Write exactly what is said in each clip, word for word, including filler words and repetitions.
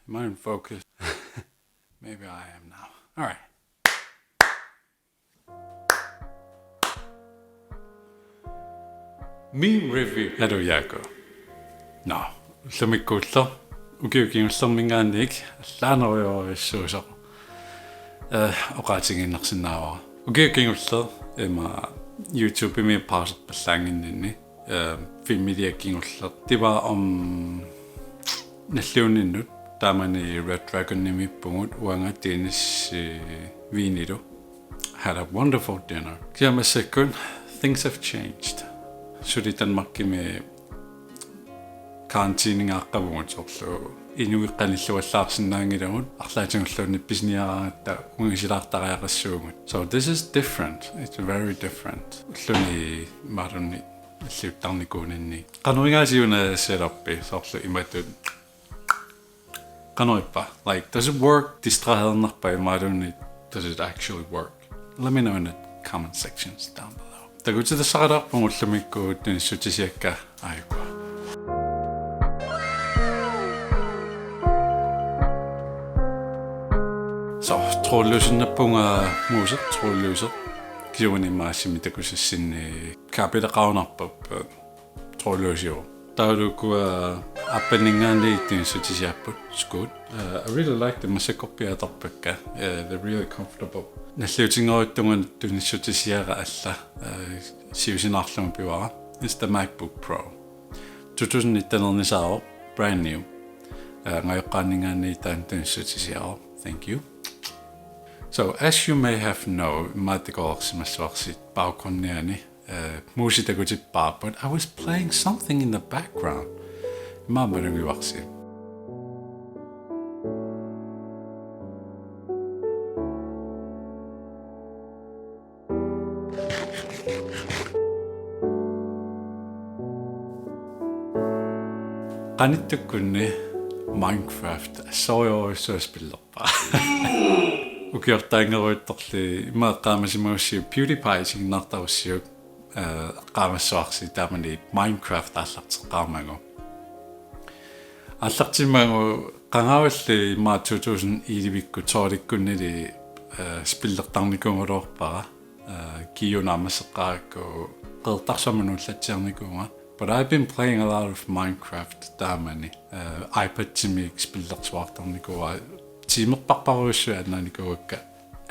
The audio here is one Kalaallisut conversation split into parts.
Am I in focus? Maybe I am now. All right. Min review. Nalujaako. Nå, ullumikkuullu. Ukiut kingullerminngaanniit allaanerujorujussuusoq. Eh, oqaatigiinnarsinnaavara. Ukiut kingulleq ima YouTube-imi pauserpallaannginninni. Eh, filmiliaq kingulleq. Tiva om nalliunninnut taamani Red Dragonimiippugut uanga Dennis, eh, Vinilu. Had a wonderful dinner. Kisianni massakkut, things have changed. Suli Danmarkimi karantæninngaaqqavugut soorlu inuit qanilluallaarsinnaanngilagut arlaatigulluunniit pisiniaraangatta ungasilaartariaqassuugut. So this is different. It's very different. Ulluni imaluunniit nalliuttarnikuuninni. Qanoq igaasiuna setupi soorlu imatut Qanoq ippa? Like, does it work? Distraherernerpa imaluunniit, does it actually work? Let me know in the comment sections down below. Takutitassaqalaarpugut ullumikkut tunissutisiakka aajuku. So, trådløsinnappunga muusik, trådløse. Kisianni immaqa assimi takusassinni kaapileqarunarpoq trådløsiuvoq. Taavalu ukua aappanninngaanniit tunissutisiaapput, Scoot. Uh, I really like them, massakkorpiaq atorpakka. Uh, they're really comfortable. Nalliutinngoruttunga tunissutisiara alla, uh, siusinaarlugu pivara. It's the MacBook Pro. Two thousand nitten-ernisaavoq, brand new. Uh, angajoqqaanninngaanniit taanna tunissutisiaruk. Thank you. So, as you may have know, immaqa takoreersimassavarsi baggrundiani, eh, muusi takutippara, but I was playing something in the background. Immaqa malugivarsi. Qanittukkunni Minecraft assorujussuaq spillerpara. Ukiortaanngeruuttorli immaqa eqqaamasimagussiuk PewDiePie isiginnaartarussiuk, eh, eqqaamassavarsi taamani Minecraft aallarteqqaarmagu. Aallartimmagu qangaavalli immaqa two thousand eleven-ikkut tolv-ikkunnili, eh, spillertarnikuugaluarpara, eh, kiiuna ammasseqqaarakku Qeqertarsuarmi nuullatsiarnikuuvunga. But I've been playing a lot of Minecraft taamani. Eh, iPad-imi spillersuartarnikuuara, tiimerparparujussuit annaanikuuakka,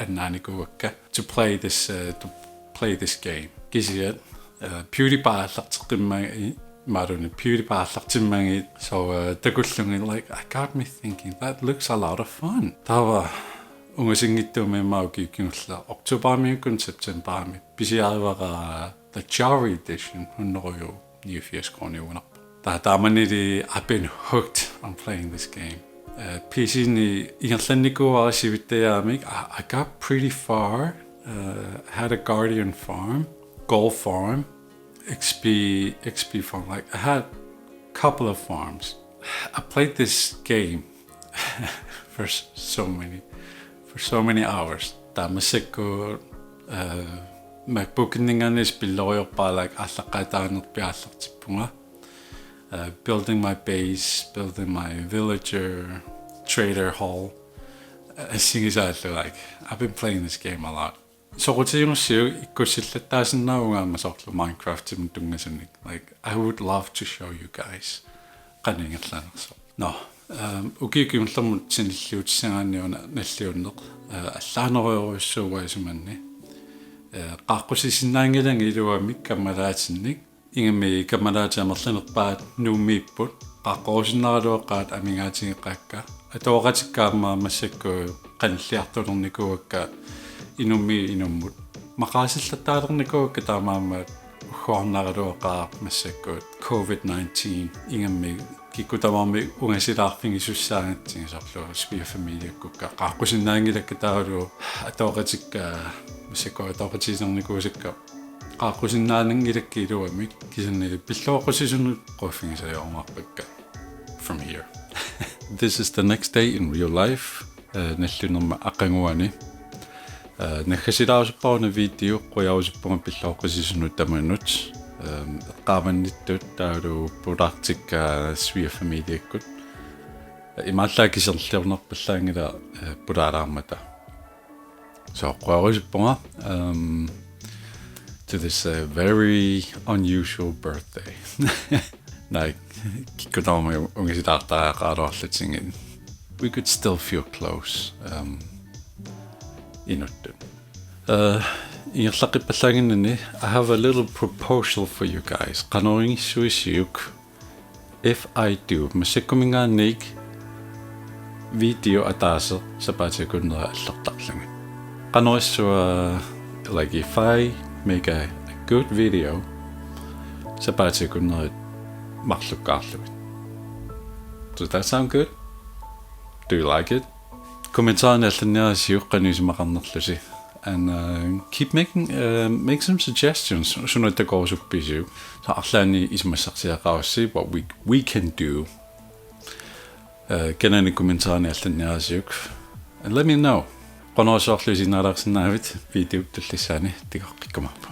annaanikuuakka to play this, eh, to play this game. Kisianni, eh, PewDiePie aallarteqqimma-, i-, imaluunniit PewDiePie aallartimmagit, so, eh, takullugit, like, I got me thinking, that looks a lot of fun. Taava ungasinngitsuumik immaqa ukiut kingulleq oktoberimiikkunni septemberimi pisiarivara the Java edition, hundrede niogfirs kroner under. Taava taamanili I've been hooked on playing this game. Uh, P C-ni ingerlannikuuara sivittajaamik, I, I got pretty far. Uh, had a guardian farm, gold farm, X P, X P farm. Like, I had a couple of farms. I played this game for s-, so many, for so many hours. Taava massakkut, uh, MacBook-inninngaanniit spilleriarpara, like, aallaqqaataanerpiaq aallartippunga. Uh, building my base, building my villager, trader hall. Uh, assigisaallu, like, I've been playing this game a lot. Soqutigigussiuk ikkussillattaasinnaavunga aamma soorlu Minecraftimut tunngasunik. Like, I would love to show you guys qanoq ingerlanersoq. Nå, um, ukiut kingullermut sanilliutissagaanni una nalliunneq, uh, allaanerujorujussuuvoq isumanni. Uh, qaaqqusisinnaanngilanga iluamik kammalaatinnik. Ingammik kammalaatit amerlanerpaat Nuummiipput, qaaqqorusinnaraluaqaat amigaatigeqaakka. Atooqatikka aamma massakkut qanilliartulernikuuakka inummiit inummut. Maqaasillattaalernikuuakka taamaammat ugguarnaraluaqaaq massakkut covid nineteen ingammik kikkut tamarmik ungasilaarfigisussaagatsigu soorlu svigerfamiliakkukka qaaqqusinnaanngilakka taavalu atooqatikka massakkut atooqatigisarnikuusakka qaaqqusinnaanngilakka iluamik kisianni pilluaqqusisunut quuffigisajumaarpakka from here. This is the next day in real life. Eh, nalliunnerma aqaguani. Eh, naggasilaarusupparuna video, qujarusuppunga pilluaqqusisunut tamanut. Eh, eqqaamannittut taavalu pulaartikka svigerfamiliakkut. Imaallaat kiserliornerpallaanngilaq, eh, pulaalaarmata. Soorlu querusuppunga, um, to this, uh, very unusual birthday. Naak, kikkut tamarmik ungasitaartariaqaraluarlutigu. We could still feel close, um, inuttut. Uh, ingerlaqqippallaannginnami, I have a little proposal for you guys. Qanoq igissuisiuk? If I do, massakkuminngaanniit video ataaseq sapaatip akunneri allertarlugit. Qanoq issua, like, if I make a, a good video, sapaatip akunneri marlukkaarlugit. Does that sound good? Do you like it? Kommentarini allanniarisiuk qanoq isumaqarnerlusi. And, uh, keep making, uh, make some suggestions. Sunatta korusuppisiuk. Soorlu arlaannik isumassarsiaqarussi what we, we can do. Uh, kisianni kommentarini allanniarisiuk. And let me know. Qujanarsuaq isiginnaarsinnaagavit, videop tullissaani tigoqqikkumaarpugut.